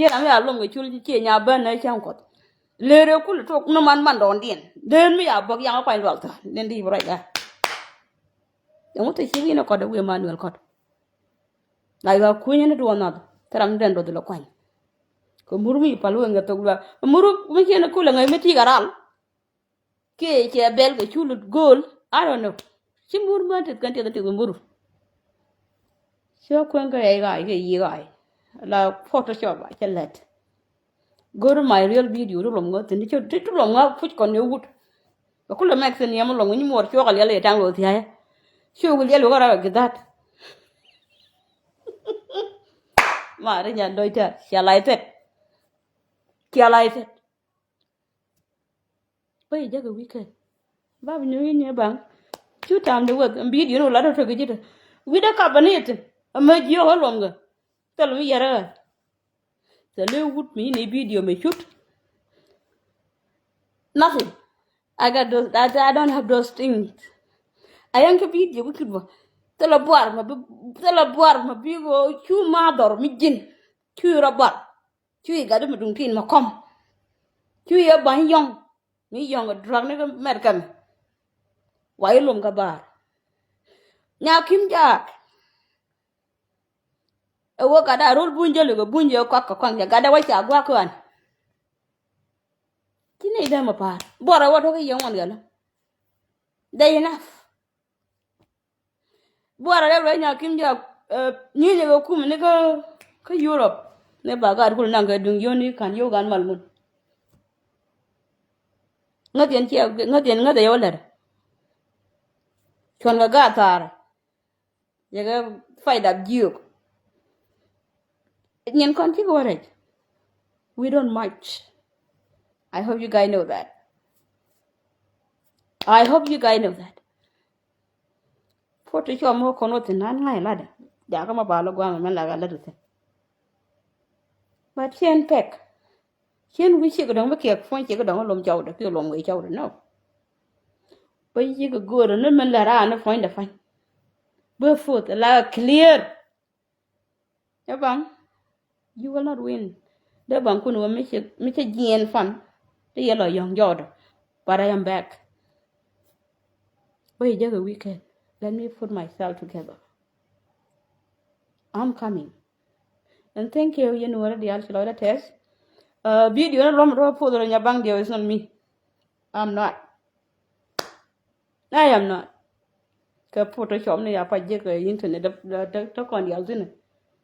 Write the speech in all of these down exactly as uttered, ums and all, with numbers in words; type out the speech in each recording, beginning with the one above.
Ciɛ ram ya lom kɛ cul ciɛ nya bän nɛ cäŋ kuɔth. Lëërɛ kul tok ni man man dɔɔndiɛn. Deen mi ya bäk yaŋ kuany lual thä. Nen di bi ruac gaa. Ɛŋu te cik in ɛ kɔt ɛ wi̱i̱ Manuel kɔt. La yua kunyä ni duɔn nath. Thɛ ram ni dɛn duɔth lɛ kuany. Kɛ mur mi pal wee ŋɛ thok lual. Mur mi ciɛ ni kul ɛ ŋɛ mi tik a ral. Kiɛ cɛ bɛl kɛ cu lut go̱o̱l. I don't know. Ci mur män tith kɛn tith tith mur. Ci kueŋ kɛ yɛy ɣaay kɛ yi ɣaay. La Photoshop a cɛ lɛt. Go̱o̱r my real video ti luɔm ŋä thin ti luɔm ŋä puc kɔn ni wut. Kɛ kulɛ mɛk thin yɛm luɔm ŋä nyi muɔr cuɔk a liɛl yɛ taŋ lo̱ thia̱a̱. Ci wuk liɛl wuk a rap a githat. Ma ri nyan dɔy tɛr cia lay thet. Cia lay thet. Bä yi jäk ɛ weekend. Bä bi nyuuth in yɛ baŋ. Cu tam di wek ɛn bidio ni wä lat rɔ tek ji̱t. Wi̱cdɛ kap bä ni ti. Ɛmɛ jiök ɛ luɔm kɛ. Thil mi yɛrɛ ɣä. Thil i̱ wut mi ni bidio mi cut. Nothing. I got those, I, I don't have those things. A yɛn kä bidio ku cut bä. Thil ɛ buar ma bi, thil ɛ buar ma bi ɣöö cu ma dhɔr mi ji̱n. Cu rɔ buar. Cu i̱ gat mi duŋ tin ma kɔm. Cu i̱ ɛ ba̱ny yɔ̱ŋ. Mi yɔ̱ŋ ɛ drug ni kɛ mɛt kɛmɛ. Wa i̱ lom kɛ baar. Nyakim jaak. Ɛ wä gat a rol buny jäli kɛ buny jɛ kuak kɛ kuaŋ jɛ gat a wä ca guak kään. Ci nɛy däm ɛ pa̱a̱r buɔrɛ wä tuɔk i̱ yɛ ŋuɔn gɛlä. They enough. Buarɛ rɛp rɛy nyakim jɛ nyinyɛ kɛ kum ni kä Europe. Ni ba gaat kul naŋ kɛ duŋ yoni kan yow gan mal ŋun. Ŋäthiɛn ciɛ ŋäthiɛn ŋäthiɛn yɛ wä lɛr. Cuɔn kɛ gaat thaarɛ. Yɛ kɛ faydap jiök. Nyin kɔn cikɛ wä rɛc. We don't match. I hope you guys know that. I hope you guys know that. Photoshop mɔ kɔn wä thin nan ŋa̱c latdä. Jakä ma ba lɔ gua̱a̱ŋ mɛn la ka lät wä thin. But cien pek. Cien wi̱c ciek dɔ̱ŋ bi kiɛk puɔ̱ny ciek dɔ̱ŋ lom cɔwdä kiɛ lom wee cɔwdä no. Bä yiek go̱o̱rä ni mɛn lɛ raan ni puɔ̱nydɛ pa̱ny. Bä puɔth la clear. Ɛ baŋ. You will not win. Dee baŋ kun wä mi cɛ jiɛɛn pan. Ti yɛ lɔ yɔ̱ŋ jɔɔdɔ. But I am back. Bä yi jäk a weekend. Let me put myself together. I'm coming. And thank you yɛn wä rɛ diaal ci lɔcdä tɛth. Video ni lɔm rɔ puɔth rɔ nya baŋ diɛw is not me. I'm not. I am not. Kɛ Photoshop ni ya pa jek kɛ internet tɔ kɔn dial thin.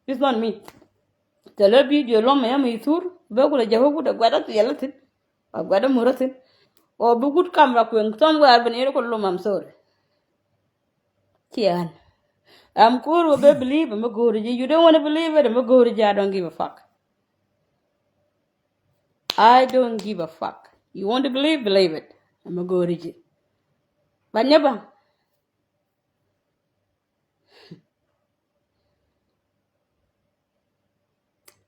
It's not me. Tɛ lɛ video lɔm mɛ ya mi thur bɛ kulɛ jɛ wä wut a guɛt a thiɛl thin. A guɛt a mur a thin. Ɔ bi wut camera kueŋ somewhere bi ni ri kul lum, I'm sorry. Ciɛ ɣän. I'm cool with bɛ believe mi go̱o̱ri ji̱. You don't want to believe it mi go̱o̱ri ji̱. I don't give a fuck. I don't give a fuck. You want to believe, believe it. Ɛmɛ go̱o̱ri ji̱. But nyɛ baŋ.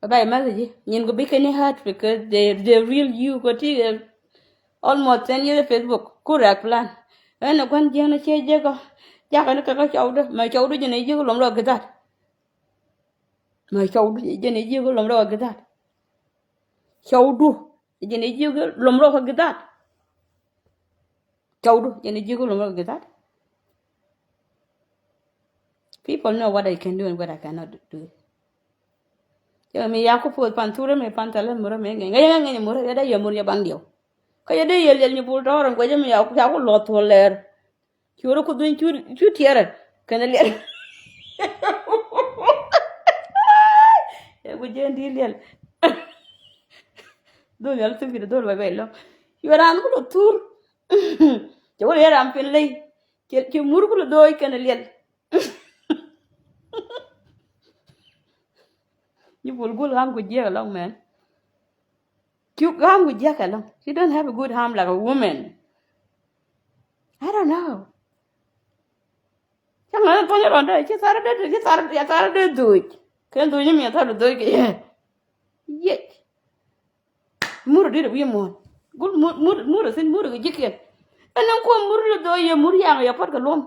Bye bye message. Nyin ku bi keni hurt because they, they real you ko ti almost ten years Facebook. Ku rɛk plan. Ɛn a gua̱n jiɛn a cie jek ɔ. Jakä ni kɛ kä cɔwdä mɛ cɔwdä jiɛn a jek lom rɔ githat. Mɛ cɔwdu jɛn i̱ ji̱ lom rɔ kɛ githat. Cɔwdu jɛn i̱ ji̱ lom rɔ kɛ githat. Cɔwdu jɛn i̱ ji̱ lom rɔ kɛ githat. People know what I can do and what I cannot do. Cɛ mi ya ku puɔth pan thurɛ mi pan thɛlɛ murɛ mi ŋɛny ŋɛny murɛ yɛ dee yɛ mur yɛ baŋ diɛw. Kä yɛ dee yɛ liɛl nyi bul tɔɔrɛ guɛcɛ mi ya ku lɔth thuɔl lɛɛr. Cu rɔ ku dhuny cu tiɛrɛ kɛnɛ liɛl. Ɛ ku jɛn di liɛl. Dhol yal thuk kidi dhol bɛ bɛ lɔ. Cu raan ku lɔ thur. Cɛ wä yɛ ram pin ley. Cɛ mur ku lɔ dhoc kɛnɛ liɛl. Nyi bul gul ɣam ku jiɛk ɛlɔŋ mɛn. Cu ɣam ku jiɛk ɛlɔŋ. She don't have a good ham like a woman. I don't know. Cä ŋa̱th in thony rɔndɛ ci thar dee ci thar ya thar dee dhoc. Ken dhoc mi ya thar dhoc kɛ yɛ. Yec. Mur dit wi̱i̱ muɔ̱ɔ̱n. Gul mur mur mur thin mur kɛ ji̱kiɛn. Ɛn in kuɔm mur dhoc yɛ mur yaŋ yɛ puɔt kɛ luɔm.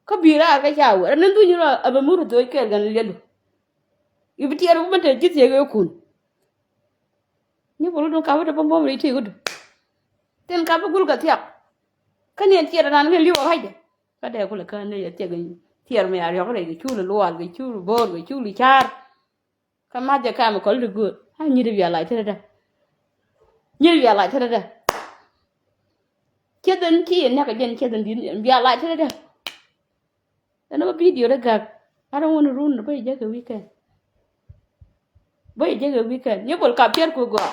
Kä bi̱i̱ raar kä ca wee rɛ ni dhuny rɔ a bɛ mur dhoc kɛɛl kɛn liɛlu. I̱ bi tiɛɛr bi ben te ji̱ thiek ëë kun. Nyibol wä duŋ kap wä te bumbum rɛy ti wä duŋ. Tin kap wä gul kɛ thiak. Kä ni ɛn ciɛt ɛnan kɛ li̱w ɛ ɣa̱cdɛ. Kä dee kulɛ kään ni yɛ thiak in ciɛt mi a riɔk rɛy kɛ cul lual kɛ cul bo̱o̱r kɛ cul ca̱a̱r. Kä math jɛ kam kɔl ti gööl a nyit bia lac tetdä. Nyit bia lac tetdä. Cieth in ci yɛ nɛk kɛ jɛn cieth in di̱t bia lac tetdä. Ɛn ɣä bidio dee gak. I don't want to ruin bä yɛ jɛ kɛ weekend. Bä yɛ jɛ kɛ weekend. Nyibol kap ciɛt ku gɔaa.